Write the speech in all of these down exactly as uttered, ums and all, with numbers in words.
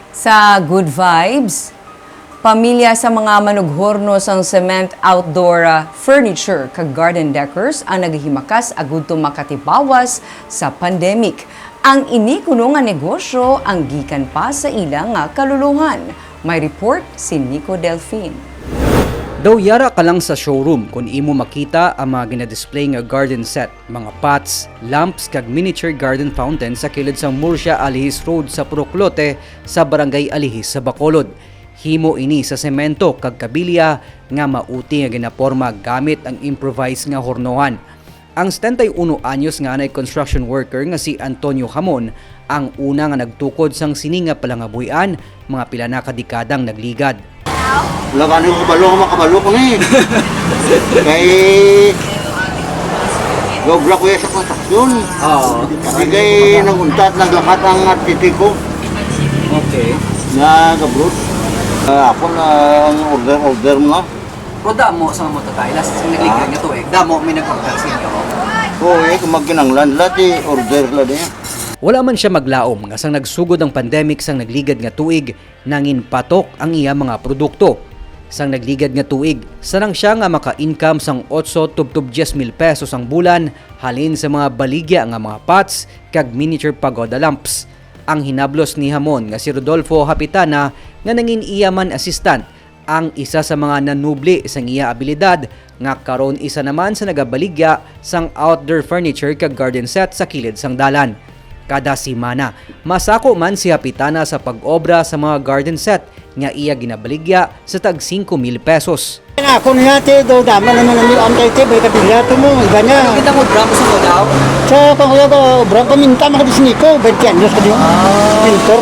Sa Good Vibes, pamilya sa mga manughorno sang cement outdoor, ah, furniture kag garden decors ang nagahimakas agud to makatibawas sa pandemic. Ang ini kuno nga negosyo ang gikan pa sa ila nga kaluluhan. May report si Nico Delfin. Daw yara ka lang sa showroom kon imo makita ang mga ginadisplay nga garden set, mga pots, lamps, kag miniature garden fountain sa kilid sang Murcia Alihis Road sa Purok Lote sa Barangay Alihis sa Bacolod. Himo ini sa semento kag kabilya nga mauti nga ginaporma gamit ang improvised nga hornohan. Ang setenta y uno anyos nga anay construction worker nga si Antonio Hamon ang una nga nagtukod sang sini nga palangabuhian, mga pila na ka dekadang nagligad. Wala gani ko kabalo nga makabalo ko ni. Kay gaobra ko sa konstruksyon. Oo. Kasi kay naguntat, naglakat ang artiti ko Okay. na gabrot. Ah, ako na ang order-order mo na. Pero damo sa mga mototail, sa nagligad nga tuig, damo may nag-order sa inyo. Oo, eh, kung magkinanglan, lahat eh, order sila din. Wala man siya maglaom nga sang nagsugod ang pandemic sang nagligad nga tuig, nangin patok ang iya mga produkto. Sang nagligad nga tuig, sarang siya nga maka-income sang otso tubtob diyes mil pesos ang bulan halin sa mga baligya nga mga pots kag miniature pagoda lamps. Ang hinablos ni Hamon nga si Rodolfo Hapitana nga nangin iya man assistant ang isa sa mga nanubli sang iya abilidad nga karon isa naman sa nagabaligya sang outdoor furniture kag garden set sa kilid sang dalan. Kada semana, masako man si Hapitana sa pag-obra sa mga garden set nga iya ginabaligya sa tag singko mil pesos. Ako niya, te, do dama naman ang ang kay te, bay kabilya to mo, iba niya. Kita mo bra mo sa Codao? Sa panguya ko, obra ko minta mga bisniko, twenty anyos ko diyo. Pintor.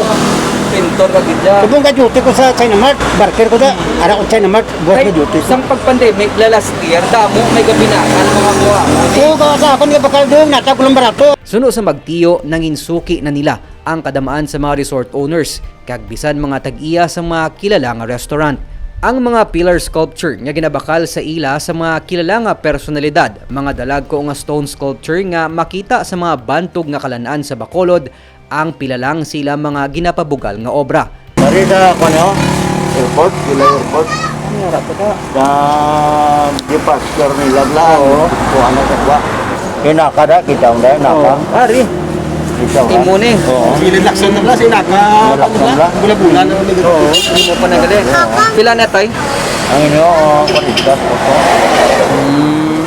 Pintor ka gid dyan. Subong ka duty ko sa China Mart, barker ko da, ara ko China Mart, buhat na duty. Sang pag-pandemic, la last year, damo may gabinakan mga kuha. So, ka sa ako niya bakal do, nata ko lang barato. Suno sa magtiyo, nangin suki na nila ang kadamaan sa mga resort owners kag bisan mga tag-iya sa mga kilala nga restaurant. Ang mga pillar sculpture nga ginabakal sa ila sa mga kilala nga personalidad, mga dalagko nga stone sculpture nga makita sa mga bantog nga kalan-an sa Bacolod, ang pila lang sa ila mga ginapabugal nga obra. Dari sa, kuwan nyo, airport, Pilay Airport. Sa departure nila, bla, kuwan na sa kwa. Hinaka da, kita mo da, hinaka. Ari, Kita mo. Imo ni. Oo. Gilid lakson na pala, si Naka, Lakson na. Bula-bula na. Oo, hindi mo pa nagali. Pila na, tay? Ang inyo, oh, palitas ko to.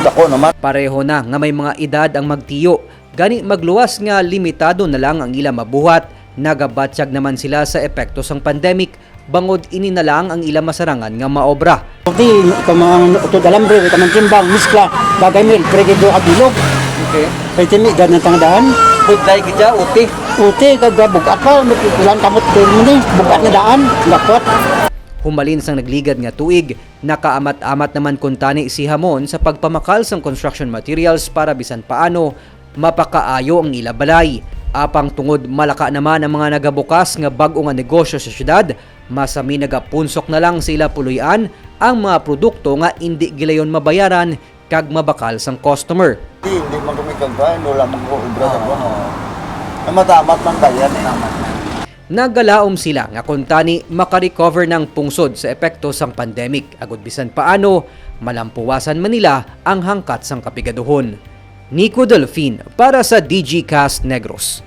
Dako naman. Pareho na nga may mga edad ang magtiyo, gani magluwas nga limitado na lang ang ila mabuhat, nagabatyag naman sila sa epekto sang pandemic, bangod ini na lang ang ila masarangan nga maobra. Di, ikaw mga utod alambre, ikaw mga timbang, miskla, bagay mil, pregido, abilog. Okay. Kaya timi, gad ng tangdaan. Budlay gid siya, uti. Uti, kag bugat pa, ulan kamot, tuloy mo ni, bugat na daan, gapot. Humalin sang nagligad nga tuig, nakaamat-amat naman kuntani si Hamon sa pagpamakal sang construction materials para bisan paano mapakaayo ang ila balay. Apang tungod malaka naman ang mga nagabukas nga bag-o nga negosyo sa syudad, masami nagapunsok na lang sa ila puloy-an ang mga produkto nga indi gilayon mabayaran kag mabakal sang customer. Hindi, hindi man kami kagbayan, wala man ko obra sa kuwan. Ang matamat man kaya na. Nagalaom sila nga kuntani makarecover na ang pungsod sa epekto sang pandemic, agud bisan paano malampuwasan man nila ang hangkat sang kapigaduhon. Nico Delfin para sa D G Cast Negros.